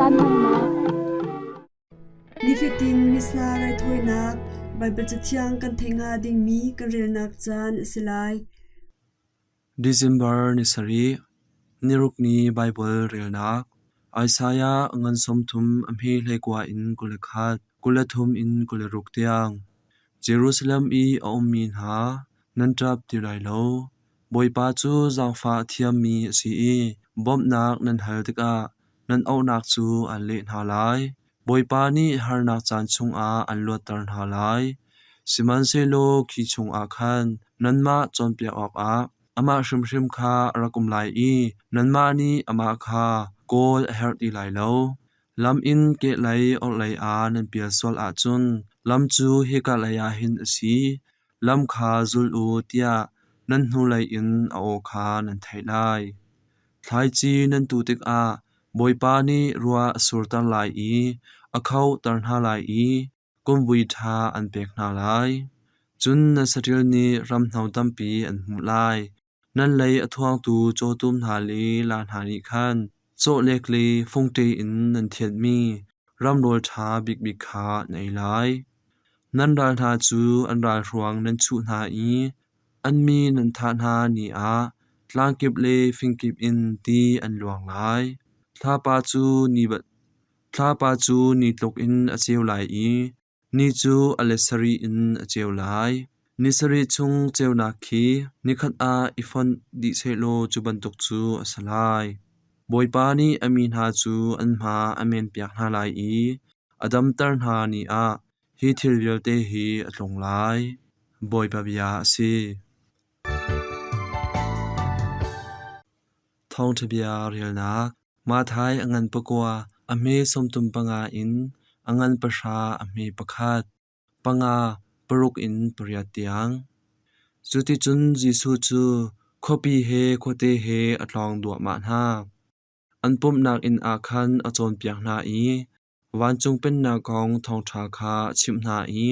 Caan hmannak. Nifatin Missa raithawinak Baibal Cathiang kan theih hnga dingmi kan relnak caan a si lai. December ni sarih, nirukni Baibal relnak Isaiah ngan 30 a hme 19 in 21, 23 in 26 tiang. Jerusalem i a ummi hna, nan ṭap ti lai lo. Bawipa cu zaangfah a thiammi a si i bawmhnak nan hal tikah nan auhnak cu aan leh hna lai. Bawipa nih harnak caan chungah an luatter hna lai. Sihmanhsehlaw khi chungah khan nanmah cawnpiak awkah amah hrimhrim kha a rak um lai i nanmah nih amah kha kawl a herh ti lai lo. Lam in kehlei orhlei ah nan pial sual ahcun lam cu hika lei ah hin a si, lam kha zul u tiah nan hnulei in a aw kha nan theih lai. Thlaici nan tuh tikah Bawipa nih ruah a surter lai i a khohter hna lai i kumvui ṭha an pek hna lai. Cun nan saṭil nih ramhno tampi an hmuh lai. Nan lei a thuangtu cawtum hna le laa hna nih khan cawhlek le fungṭe in nan thianhmi ram rawl ṭha bikbik kha an ei lai. Nan ral hna cu an ralhruang nan chuh hna i an mi nan thah hna ni ah tlangkip le fingkip in ti an luang lai. Thlapa cu ni tluk in a ceu lai i Ni cu a let sarih in a ceu lai. Ni sarih chung ceunak khi nikhat ah i fonh dih sehlaw cu bantuk cu a si lai. Bawipa nih a mi hna cu an hma a menpiak hna lai i a damter hna ni ah hi thil vialte hi a tlung lai. Bawipa bia a si. Thawngṭha bia relnak Matthai a ngan pakua, a hme 35 in a ngan pahra a hme pakhat, panga, paruk in pariat tiang. Cuticun Jesuh cu khuapi he khuate he a tlawng duahmah hna. An pumhnak inn ah khan a cawnpiak hna i vancung Pennak kong thawngṭha kha a chimh hna i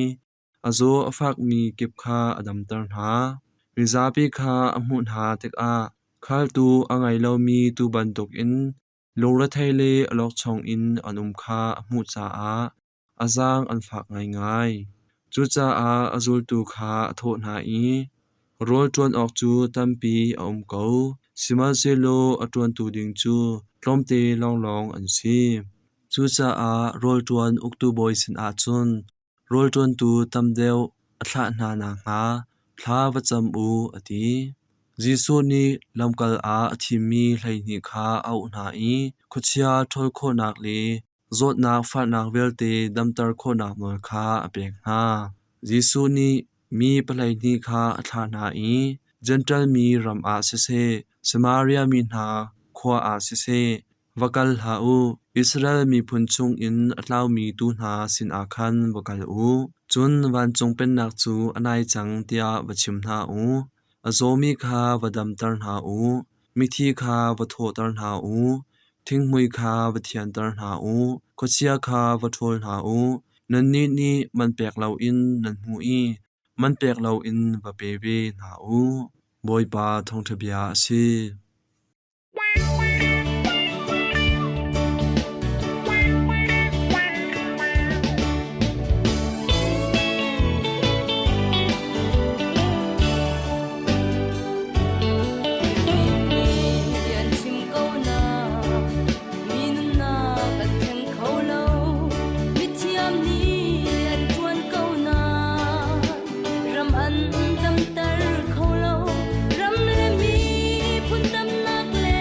A zaw a fakmi kip kha a damter hna. Mizapi kha a hmuh hna tikah khaltu a ngei lomi tuu bantukin lungrethei le awlokchong in an um kha a hmuh caah a zaang an fak ngaingai. Cucaah a zultu kha a thawh hna i, Rawl ṭuan awk cu tampi a um ko, sihmanhsehlaw a ṭuantu ding cu tlawmte lawnglawng an si. Cucaah rawl ṭuan uktu bawi sinah cun Rawl ṭuantu tam deuh a thlah hna nakhnga thla va cam u, a ti. Jesuh nih lamkal ah a thimmi 12 kha a auh hna i khuachia ṭhawl khawhnak le zawtnak fahnak vialte damter khawhnak nawl kha a pek hna. Jesuh nih mi pahleihnih kha a thlah hna i Jentail mi ram ah siseh, Samaria mi hna khua ah siseh, Va kal hlah u, Israel miphun chungin a tlaumi tuu hna sinah khan va kal u. Cun vancung pennak cu a nai cang tiah va chim hna u. A zawmi kha va damter hna u, mithi kha va thawhter hna u, thinghmui kha va thianter hna u, khuachia kha va ṭhawl hna u. Nannih nih man pek loin nan hmuh i man pek loin va pe ve hna u. Bawipa thawngṭha bia a si. Ram an damter kho lo. Ram le miphun damnak le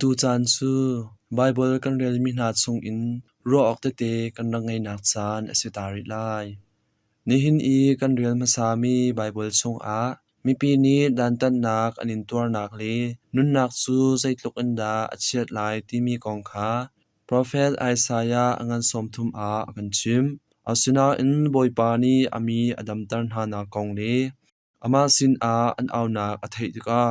Atu caan cu Baibal kan relmi hna chungin ruah awk tete kan rak ngeihnak caan a si ta rih lai. Nihin i kan rel hmasami Baibal chungah mipi nih dantatnak an intuarnak le nunnak cu zeitluk in dah a chiat lai timi kong kha Profet Isaiah a ngan 30 ah a kan chimh. Asinain Bawipa nih a mi a damter hnanak kong le amah sinah an aunak a theih tikah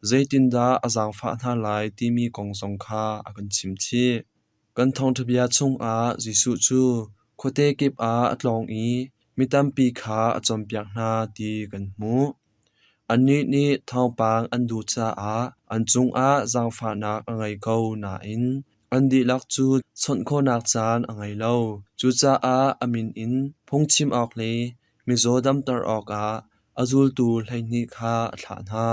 zeitindah a zaangfah hna lai timi kong zong kha a kan chimh chih. Kan thawngṭha bia chungah Jesuh cu khuate kip ah a tlawng i mi tampi kha a cawnpiak hna ti kan hmuh. Annih nih thawngpang an duh caah an cungah zaangfahnak a ngei ko nain an dihlak cu chawnh khawhnak caan a ngei lo. Cucaah a min in phungchim awk le mizaw damter awkah a zultu 12 kha a thlah hna.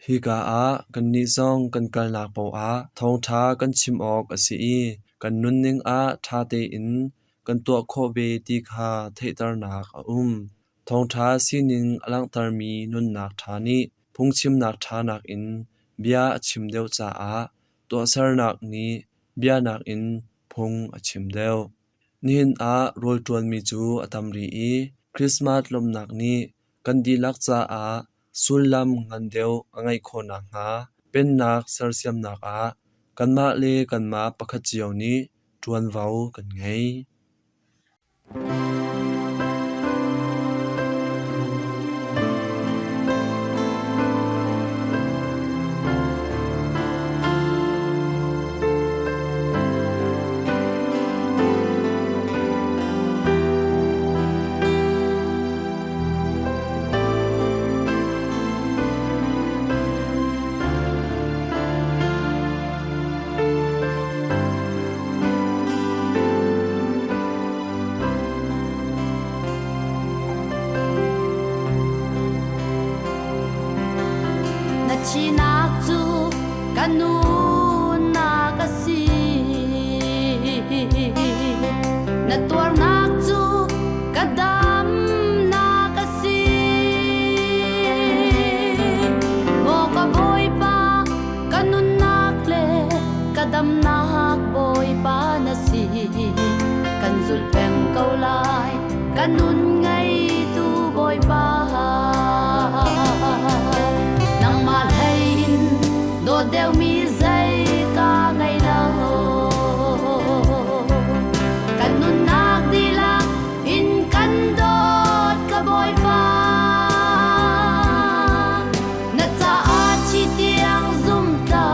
Hika ah kannih zong kan kalnak paohah thawngṭha kan chim awk a si i kan nunning ah ṭha tein kan tuah khawh ve ti kha theihternak a um. Thawngṭha sining a langhtermi nunnak ṭha nih phungchimnak ṭha nakin bia a chim deuh caah tuahsernak nih bia nakin phung a chim deuh. Nihin ah rawl ṭuanmi cu a tam rih i Christmas lawmhnak nih kan dihlak caah sullam ngan deuh a ngeih khawh nakhnga Pennak sersiamnak ah kanmah le kanmah pakhat cio nih ṭuanvo kan ngei. Na thinak cu ka nunnak a si. Na tuarnak cu ka damnak a si. Maw ka Bawipa, ka nunnak le ka damnak Bawipa na si. Kan zulh peng ko lai, ka nun ngeitu Bawipa. Nangmah hlei in dawt deuhmi zei ka ngei lo. Kan nunnak dihlak in kan dawt ka Bawipa. Na caah thi tiang zumtla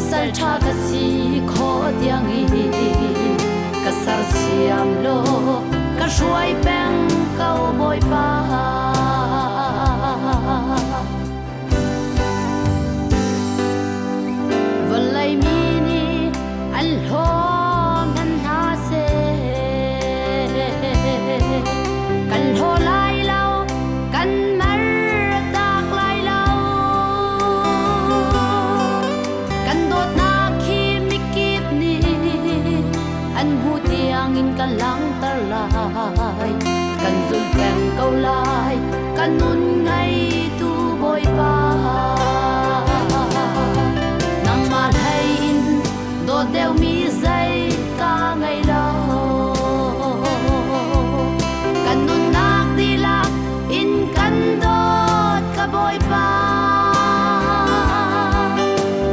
salṭha ka si khawh tiangin ka sersiam law ka hruai peng ko Bawipa. Vawlei mi nih an hlaw hmanh hna seh, kan hlaw lai lo, kan mer tak lai lo. Kan dawtnak hi mikip nih an hmu tiangin kan langhter lai. Kan zulh peng ko lai, kan nun ngeitu Bawipa. Nangmah hlei in dawt deuhmi zei ka ngei lo. Kan nunnak dihlak in kan dawt ka Bawipa.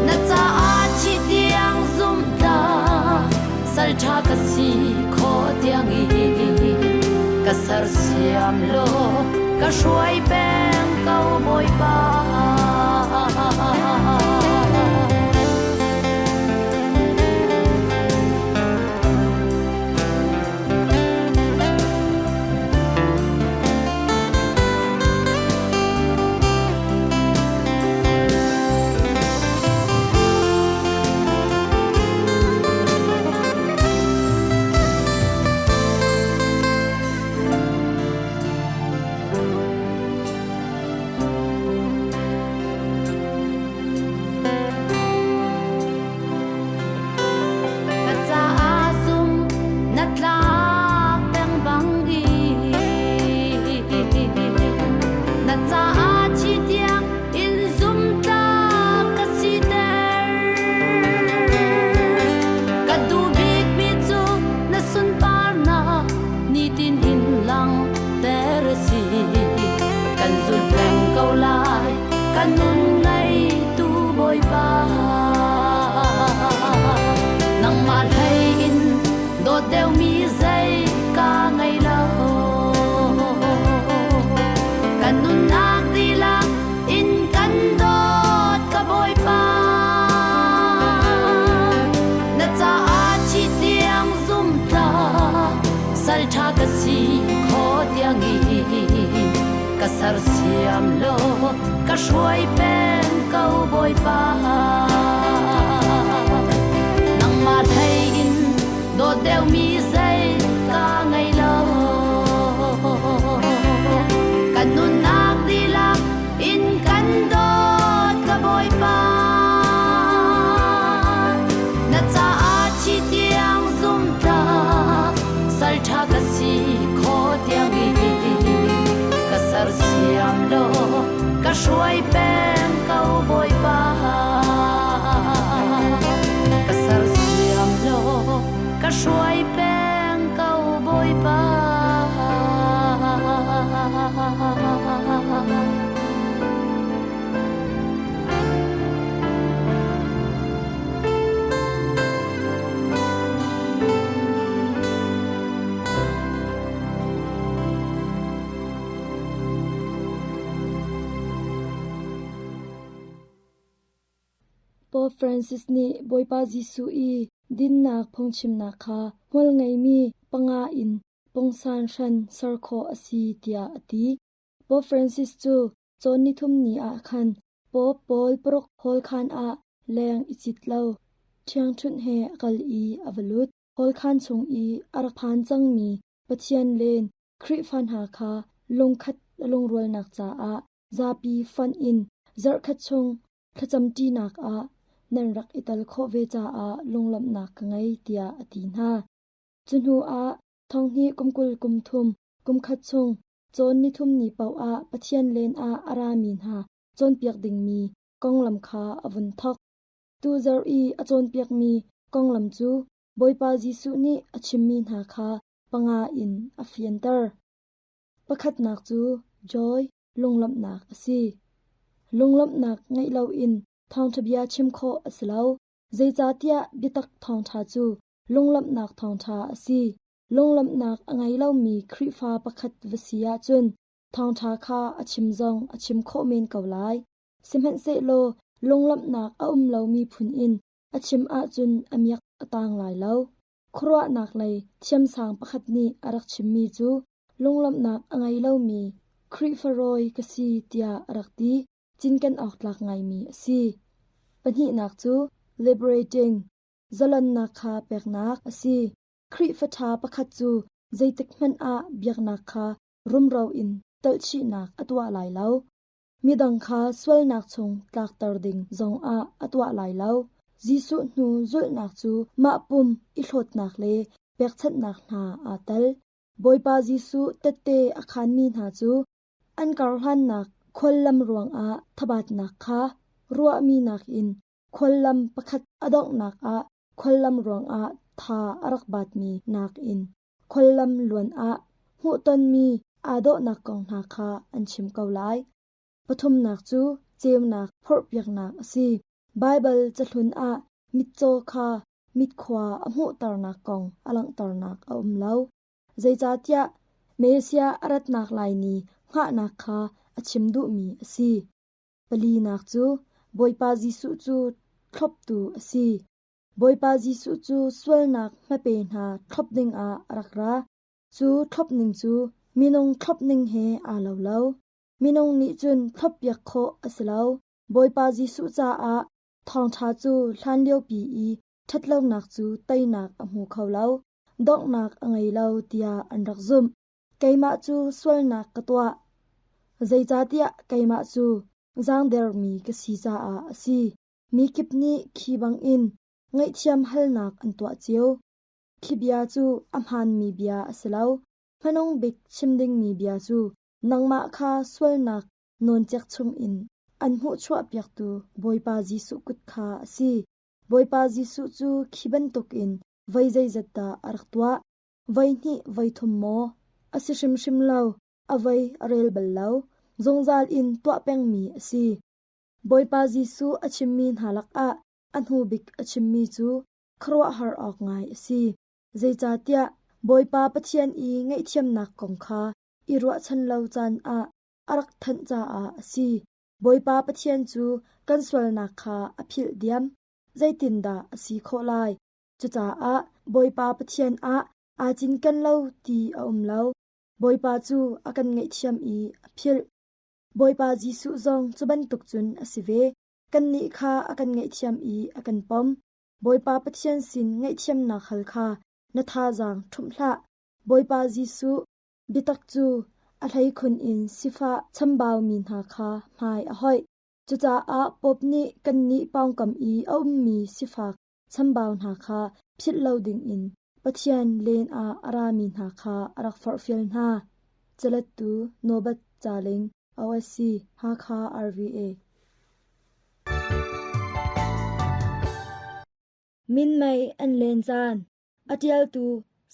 Na caah thi tiang zumhtlak salṭha ka si khawh tiangin ka sersiam law ka hruai peng ko Bawipa. Sersiam law ka hruai peng ko Bawipa. Nangmah hlei in dawt deuhmi zei ka ngei lo. Kan nunnak dihlak in kan dawt ka Bawipa. Na caah thi tiang zumtlak salṭha ka si kho tiangin ka sersiam law ka hruai peng ko Bawipa. Ka sersiam law ka hruai peng ko Bawipa. Pope Francis nih Bawipa Jesuh i dinnak phungchimnak kha hmual ngeimi panga in pungsan hran ser khawh a si tiah a ti. Pope Francis cu cawn nithum ni ah khan Pope Paul paruk hawlkhan ah leng i cit lo ṭhiangṭhunh he a kal i a va lut. Hawlkhan chung i a rak phan cangmi Pathian len Khrihfa hna kha lungkhat lungrualnak caah zapi fonh in zarhkhat chung thlacamṭinak ah nan rak i tel khawh ve caah lunglawmhnak ka ngei tiah a ti hna. Cu hnu ah thonghnih kum 20 kum thum kum khat chung cawn nithum ni paoh ah Pathian len ah a rami hna cawnpiak dingmi konglam kha a vun thawk. Tuzarh i a cawnpiakmi konglam cu Bawipa Jesuh nih a chimmi hna kha panga in a fianter. Pakhatnak cu joy, lunglawmhnak a si. Lunglawmhnak ngeih loin thawngṭha bia chim khawh a si lo. Zeicahtiah biatak thawngṭha cu lunglawmhnak thawngṭha a si. Lunglawmhnak a ngei lomi Khrihfa pakhat va si ahcun thawngṭha kha a chim zong a chim khawh men ko lai. Sihmanhsehlaw lunglawmhnak a um lomi phun in a chim ahcun a miak a tang lai lo. Khuaruahnak lei thiamsang pakhat nih a rak chimmi cu lunglawmhnak a ngei lomi Khrihfa rawi ka si tiah a rak ti. Cinken awk tlak ngaimi a si. Pahnihnak cu liberating, zalonnak kha peknak a si. Khrihfa ṭha pakhat cu zeitikhmanh ah biaknak kha rumro in telhchihnak a tuah lai lo. Midang kha sualnak chung tlakter ding zongah a tuah lai lo. Jesuh hnu zulhnak cu mah pum i hlawtnak le pekchanhnak hna aa tel. Bawipa Jesuh tette a khaanmi hna cu an karhlannak khuallam ruangah thabatnak kha ruahmi nakin khuallam pakhat a donghnak ah khuallam ruangah tha a rak batmi nakin khuallam luan ah hmuhtonmi aa dawhnak kong hna kha an chim ko lai. Pathumnak cu ceunak phorhpiaknak a si. Baibal cahlun ah mitcaw kha mitkhua a hmuhternak kong a langhternak a um lo. Zeicahtiah Messiah a ratnak lai ni hngahnak kha a chim duhmi a si. Palinak cu Bawipa Jesuh cu thloptu a si. Bawipa Jesuh cu sualnak hmape hna thlop dingah a rak ra. Cu thlopning cu minung thlopning he aa lo lo. Minung nih cun thloppiak khawh a si lo. Bawipa Jesuh caah thawngṭha cu hlanliopi i ṭhatlonak cu teinak a hmu kho lo, donghnak a ngei lo tiah an rak zumh. Keimah cu sualnak ka tuah. Zeicahtiah keimah cu zaangdermi ka si caah a si. Mi kip nih khi bangin ngaihthiam halnak an tuah cio. Khi bia cu a hmaanmi bia a si lo. Hmanung bik chim dingmi bia cu nangmah kha sualnak nawncek chungin an hmuhchuahpiaktu Bawipa Jesuh kut kha a si. Bawipa Jesuh cu khi bantukin voi zeizat dah a rak tuah? Voi hnih voi thum maw? A si hrimhrim lo, a voi a rel bal lo. Zungzal in tuah pengmi a si. Bawipa Jesuh a chimmi hna lakah a hnu bik a chimmi cu khuaruahhar awk ngai a si. Zeicahtiah Bawipa Pathian i ngaihthiamnak kong kha i ruahchan lo caan ah a rak thanh caah a si. Bawipa Pathian cu kan sualnak kha a philh diam. Zeitindah a si khawh lai? Cucaah Bawipa Pathian ah aa cinken lo ti a um lo. Bawipa cu a kan ngaihthiam i a philh. Bawipa Jesuh zong cu bantuk cun a si ve. Kannih kha a kan ngaihthiam i a kan pom. Bawipa Pathian sin ngaihthiamnak hal kha na thazaang ṭhumh hlah. Bawipa Jesuh biatak cu a hleikhun in sifah chambaumi hna kha hmai a hoih. Cucaah Pope nih kannih pawngkam i a ummi sifak chambau hna kha philh lo dingin Pathian len ah a rami hna kha a rak forhfial hna. Calettu Nobat Caling, OSC, Hakha RVA. Minmei an len caan. A ṭialtu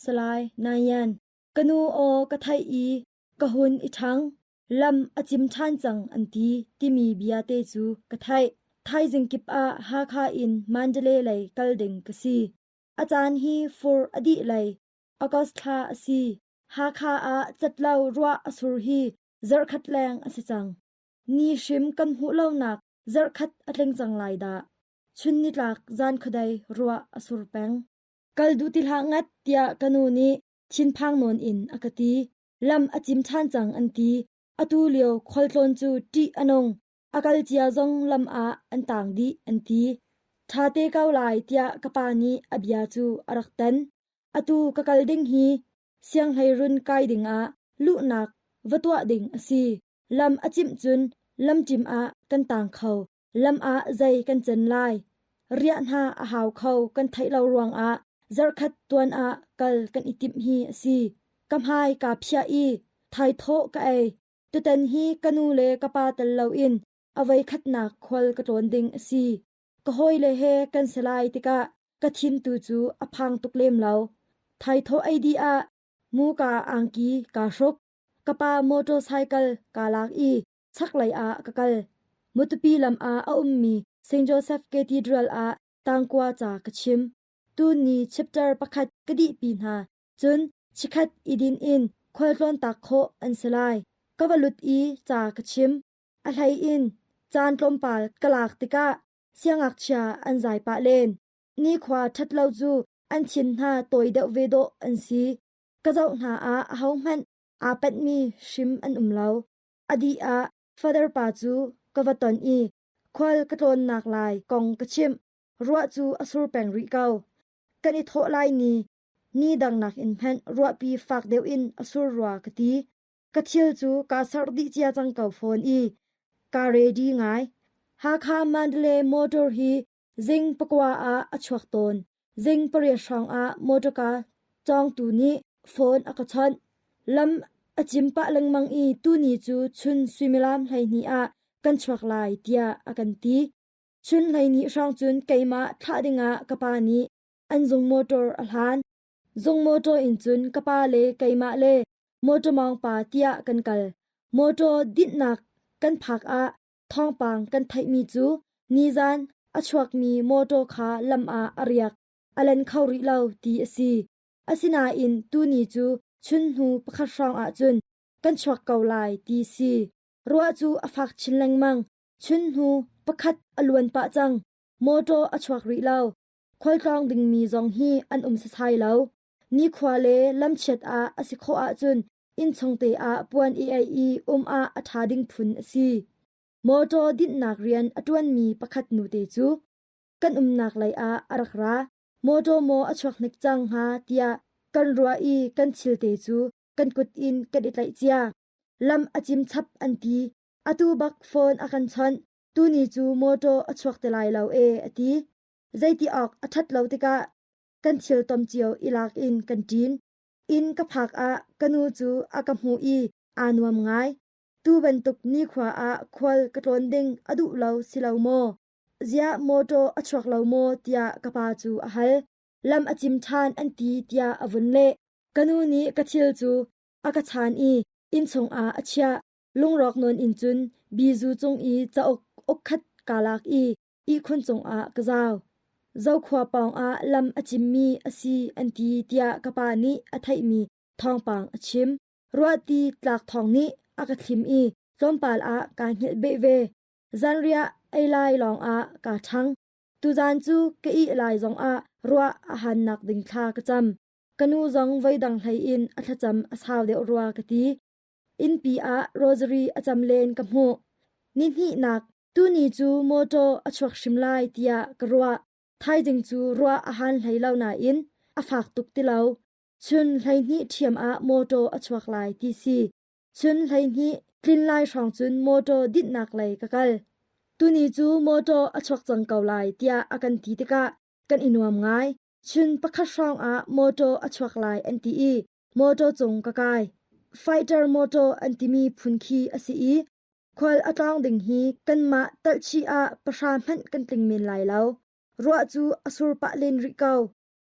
Salai Nayan. Ka nu aw ka theih i ka hun i ṭhang. Lam a cim ṭhan cang an ti timi bia te cu ka theih. Thaizing kip ah Hakha in Mandalay lei kal ding ka si. A caan hi fur a dih lei August thla a si. Hakha ah catlo ruah a sur hi zarhkhat leng a si cang. Ni hrim kan hmuh lonak zarhkhat a tling cang lai dah. Chun nitlak zan khuadei ruah a sur peng. Kal duh ti hlah ngat tiah ka nu nih thinphang nawn in a ka ti. Lam a cim ṭhan cang an ti. Atu lio khualtlawn cu ṭih a nung. A kal cia zong lam ah an taang dih an ti. Ṭha te ko lai tiah ka pa nih a bia cu a rak tan. Atu ka kal ding hi sianghleirun kai dingah luhnak va tuah ding a si. Lam a cimh cun lamṭim ah kan taang kho. Lam ah zei kan cen lai? Riah hna a hau kho kan theih lo ruangah zarhkhat tuan ah kal kan i timh hi a si. Ka hmai kaa phiah i thaithawh ka ei. Tutan hi ka nu le ka pa tel loin a voikhatnak khual ka tlawn ding a si. Ka hawile he kan si lai tikah ka thin tu cu a phang tuk lem lo. Thaithawh ei dih ah muka angki kaa hruk. Ka pa motorcycle kaa lak i chaklei ah ka kal. Matupi lam ah a ummi St. Joseph Cathedral ah tangkua ca ka chim. Tuni chapter pakhat ka dihpi hna. Cun chikhat i din in khualtlawn tak khawh an si lai. Ka va lut i ca ka chim. A hlei in caan tlawmpal ka lak tikah siangngakchia an zai pah len. Nikhua ṭhat lo cu an thin hna tawi deuh ve dawh an si. Ka zoh hna ah ahohmanh aa panhmi hrim an um lo. A dih ah Father pa cu ka va ton i khual ka tlawnnak lai kong ka chimh. Ruah cu a sur peng rih ko. Kan i thawh lai ni, ni dang nakin hmanh ruahpi fak deuh in a sur rua ka ti. Ka thil cu kaa serh dih cia cang ko fawn i kaa ready ngai. Hakha Mandalay motor hi zing pakua ah a chuak tawn. Zing pariat hrawng ah motorka cawngtu nih phone a ka chawnh. Lam a cim pah lengmang i tuni cu chun suimilam 12 ah kan chuak lai tiah a kan ti. Chun 12 hrawng cun keimah thlah dingah ka pa nih an zung motor a hlan. Zung motor in cun ka pa le keimah le motor mawng pa tiah kan kal. Motor dinhnak kan phak ah Thawngpang kan theihmi cu nizan a chuakmi mawṭaw kha lam ah a riak, a len kho rih lo ti a si. Asinain tuni cu chun hnu pakhat hrawng ahcun kan chuak ko lai ti si. Ruah cu a fak chin lengmang. Chun hnu pakhat a luan pah cang. Mawṭaw a chuak rih lo. Khualtlawng dingmi zong hi an um sasai lo. Nikhua le lamchiat ah a si khawh ahcun innchung te ah puan i ei i um ah a ṭha ding phun a si. Mawṭaw dinhnak rian a ṭuanmi pakhat nute cu kan umnak lei ah a rak ra. Mawṭaw maw a chuak hnik cang hnga tiah kan ruah i kan thil te cu kan kut in kan i tlaih cia. Lam a cim chap an ti. Atu bak phone a kan chawnh. Tuni cu mawṭaw a chuak te lai lo e a ti. Zeiti awk a ṭhat lo tikah kan thil tom cio i lak in kan ṭin. Inn ka phak ah ka nu cu a ka hmuh i aa nuam ngai. Tu bantuk nikhua ah khual ka tlawn ding a duh lo si lo maw? Ziah mawṭaw a chuak lo maw tiah ka pa cu a hal. Lam a cim ṭhan an ti tiah a vun leh. Ka nu nih ka thil cu a ka chaan i innchung ah a chiah. Lungrawk nawn in cun bizu cung i cauk ukkhat kaa lak i ihkhun cungah ka zau. Zokhua pawngah lam a cimmi a si an ti tiah ka pa nih a theihmi thawngpang a chim. Ruahti tlak thawng nih a ka thlim i tlawmpal ah kaa hngilh beh ve. Zanriah ei lai lawngah kaa ṭhang. Tuzaan cu ka ih lai zongah ruah a hannak ding thla ka cam. Ka nu zong voidang hlei in a thlacam a sau deuh rua ka ti. Innpi ah rosary a cam len ka hmuh. Nihnihnak, tuni cu mawṭaw a chuak hrim lai tiah ka ruah. Thaizing cu ruah a han hlei lo nain a fak tuk ti lo. Chun 12 ṭhiam ah mawṭaw a chuak lai ti si. Chun 12 tlin lai hrawng cun mawṭaw dinhnak lei ka kal. Tuni cu mawṭaw a chuak cang ko lai tiah a kan ti tikah kan i nuam ngai. Chun pakhat hrawng ah mawṭaw a chuak lai an ti i mawṭaw cung ka kai. Fighter mawṭaw an timi phun khi a si i khual a tlawng ding hi kanmah talhchih ah pahra hmanh kan tling men lai lo. Ruah cu a sur pah len rih ko.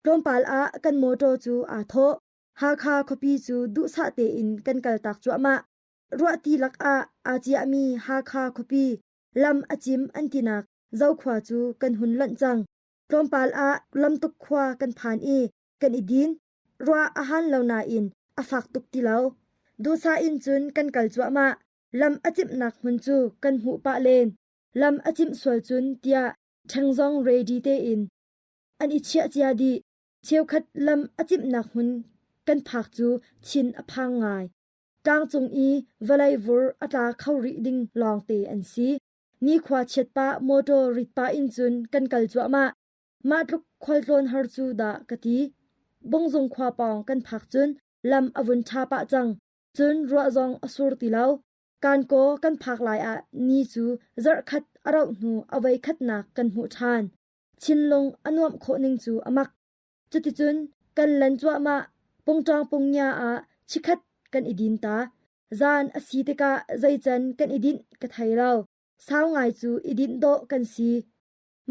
Tlawmpal ah kan mawṭaw cu aa thawh. Hakha khuapi cu duhsah tein kan kaltak cuahmah. Ruahti lakah aa ciahmi Hakha khuapi lam a cim an tinak Zokhua cu kan hun lonh cang. Tlawmpal ah lamtuk khua kan phan i kan i din. Ruah a han lo nain a fak tuk ti lo. Duhsah in cun kan kal cuahmah. Lam a cimhnak hmun cu kan hmuh pah len. Lam a cimh sual cun tiah ṭheng zong ready tein an i chiah cia dih. Cheukhat lam a cimhnak hmun kan phak cu thin a phang ngai. Tlangcung i vawlei vur a tla kho rih ding lawngte an si. Nikhua chiat pah motor rit pah in cun kan kal cuahmah. Mah tluk khualtlawn har cu dah ka ti. Bungzung khua pawng kan phak cun lam a vun ṭha pah cang. Cun ruah zong a sur ti lo. Kankaw kan phak lai ah ni cu zarhkhat a rauh hnu a voi khatnak kan hmuh ṭhan. Thinlung a nuamh khawh ning cu a mak. Cuticun kan lan cuahmah pungṭawng pungnya ah chikkhat kan i din ta. Zan a si tikah zeican kan i dinh ka thei lo. Sau ngai cu i dinh dawh kan si.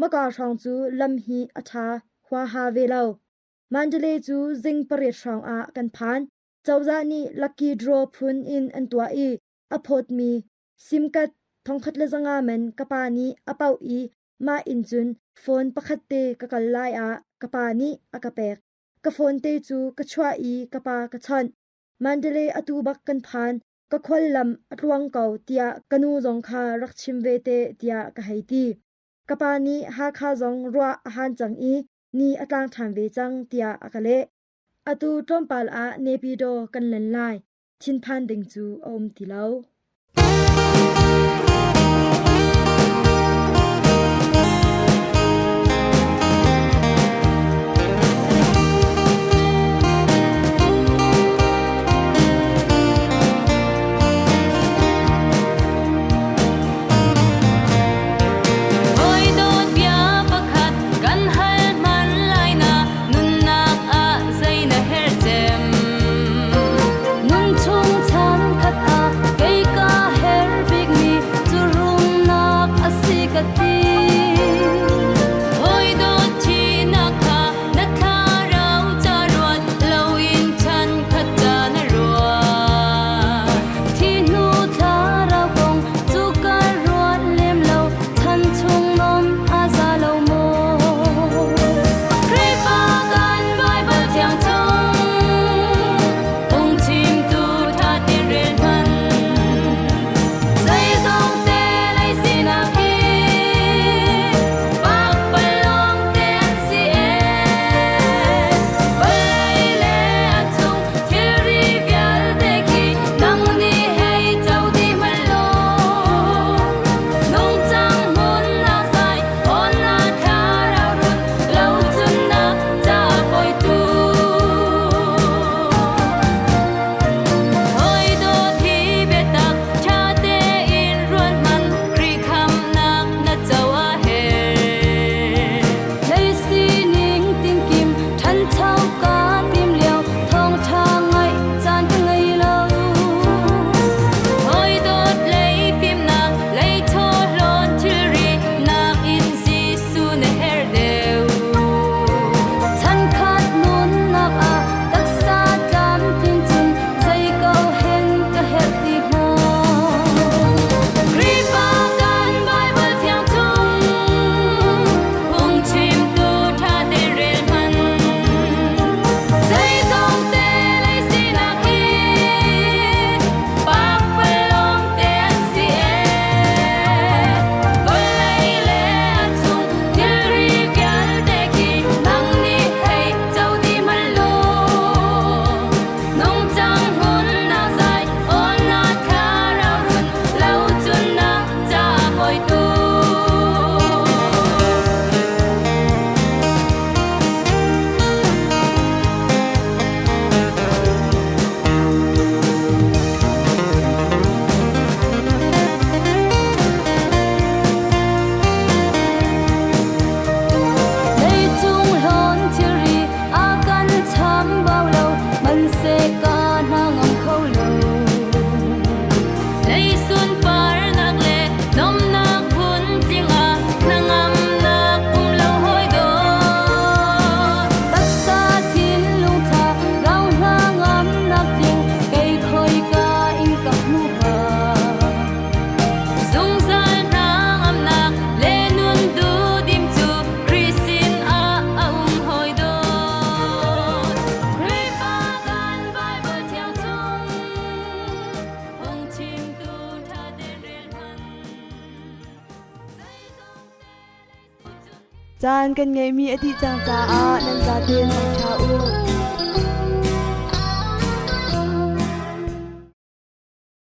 Maka hrawng cu lam hi a ṭha huaha ve lo. Mandalay cu zing pariat hrawng ah kan phan. Cozah nih lucky draw phun in an tuah i a phawtmi simkat 1500 man ka pa nih a pauh i mah inn cun phone pakhat te ka kal lai ah ka pa nih a ka pek. Ka phone te cu ka chuah i ka pa ka chawnh. Mandalay atu bak kan phan, ka khual lam a tluang ko tiah ka nu zong kha rak chim ve te tiah ka hei ti. Ka pa nih Hakha zong ruah a han cang i ni a tlang ṭhan ve cang tiah a ka leh. Atu tlawmpal ah Naypyidaw kan len lai. Thinphan ding cu a um ti lo. Hawi dawt bia pakhat kan hal hman lai na nunnak ah zei na herh cem. Nun chung chan khat ah kei Caan kan ngeihmi a dih cang caah nan zaten mangṭha u.